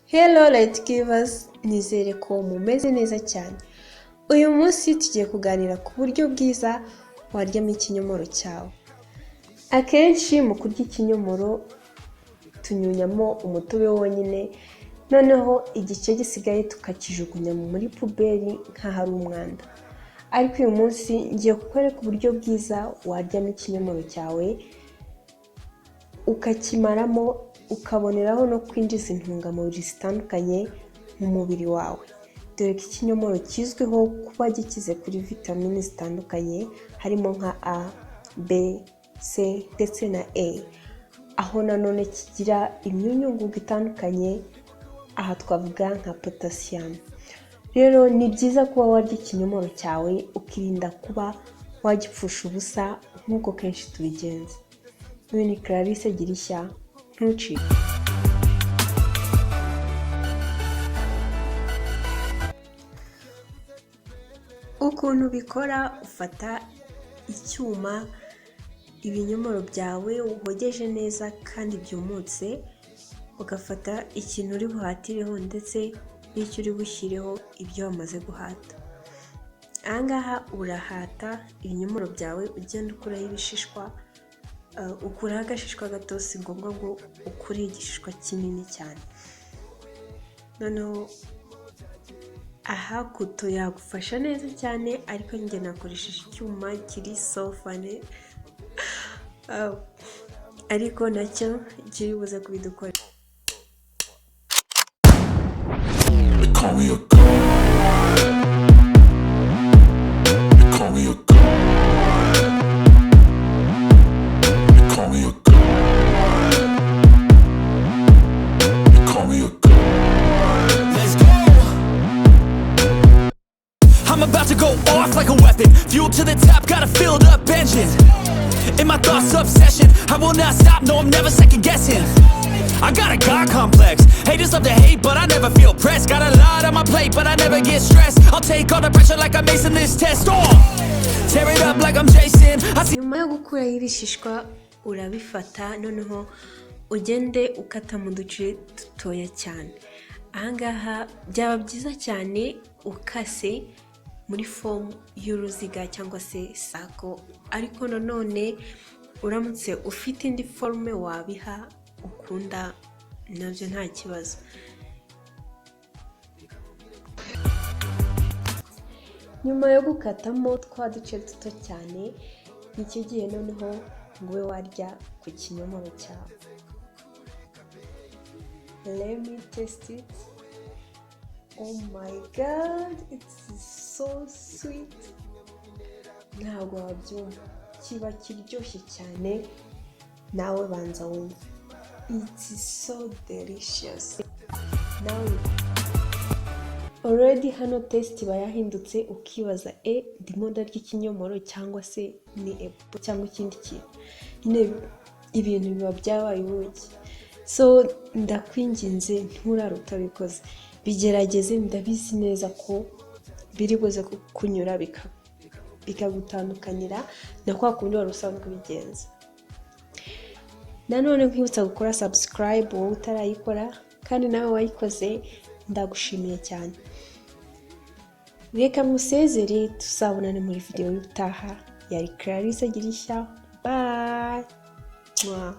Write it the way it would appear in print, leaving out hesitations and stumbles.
Hello Light Givers, nizere ko mumeze neza cyane. Uyu munsi tugiye kuganira ku buryo bwiza waryamo ikinyomoro cyawe. Akenshi mu kurya ikinyomoro tunyunyamo umutobe wonyine, noneho igice gisigaye tukakijugunya muri poubelle nk'aho ari umwanda. Ariko uyu munsi ngiye kukwereka uburyo bwiza waryamo ikinyomoro cyawe, ukakimaramo, ukaboneraho no kwinjiza intungamubiri zitandukanye mu mubiri wawe. Dore ko ikinyomoro kizwiho kuba gikize kuri vitamini zitandukanye, harimo nka A, B, C ndetse na E. Aho nanone kigira imyunyungugu itandukanye, aha twavuga nka potassium. Rero ni byiza kuba warya ikinyomoro cyawe, ukirinda kuba wagipfusha ubusa nk'uko kenshi tubigenza. Uyu ni Clarisse Girishya, ntucikwe. Ukuntu ubikora: ufata icyuma, ibinyomoro byawe wogeje neza kandi byumutse, ugafata ikintu uri buhatireho ndetse n'icyo uri bushyireho ibyo wamaze guhata. Aha ngaha urahata ibinyomoro byawe ugenda ukuraho ibishishwa, ukuraho agashishwa gato, si ngombwa ngo ukureho igishishwa kinini cyane. Noneho aha couteau yagufasha neza cyane, ariko njye nakoresheje icyuma kiri so funny, ariko nacyo kiri buze kubidukorera. They call me a god. They call me a god. They call me a god. They call me a god. Let's go. I'm about to go off like a weapon. Fuel to the top, got a filled up engine. In my thoughts, obsession. I will not stop, no, I'm never second guessing. I got a God complex. Haters love to hate, but I never feel pressed. Got a lot on my plate, but I never get stressed. I'll take all the pressure like I'm acing this test. Oh! Tear it up like I'm Jason. I see Nyuma yo gukuraho ibishishwa, urabifata noneho ugende ukata mu duce dutoya cyane. Ahangaha byaba byiza cyane ukase muri forme y'uruziga cyangwa se circle, ariko nanone uramutse ufite indi forme wabiha ukunda nabyo nta kibazo. Nyuma yo gukatamo twa duce duto cyane, nicyo gihe noneho ngo ube warya ku kinyomoro cyawe. Let me taste it. Oh my God, it's so sweet, ntabwo wabyumva, kiba kiryoshye cyane. Nawe banza wumve, it's so delicious. Nawe already hano taste iba yahindutse, ukibaza: "E, ndimo ndarya ikinyomoro cyangwa se ni apple cyangwa ikindi kintu?" Nyine ibintu biba byabaye ubuki. So ndakwinginze, nturare utabikoze, bigerageze. Ndabizi neza ko biri buze kukunyura, bikagutandukanira na kwa kundi wari usanzwe ubigenza. Nanone nkwibutsa gukora subscribe wowe utarayikora, kandi nawe wayikoze ndagushimiye cyane. Reka musezere, tuzabonane muri videwo y'ubutaha. Yari Clarisse Girishya, bye. Mwah.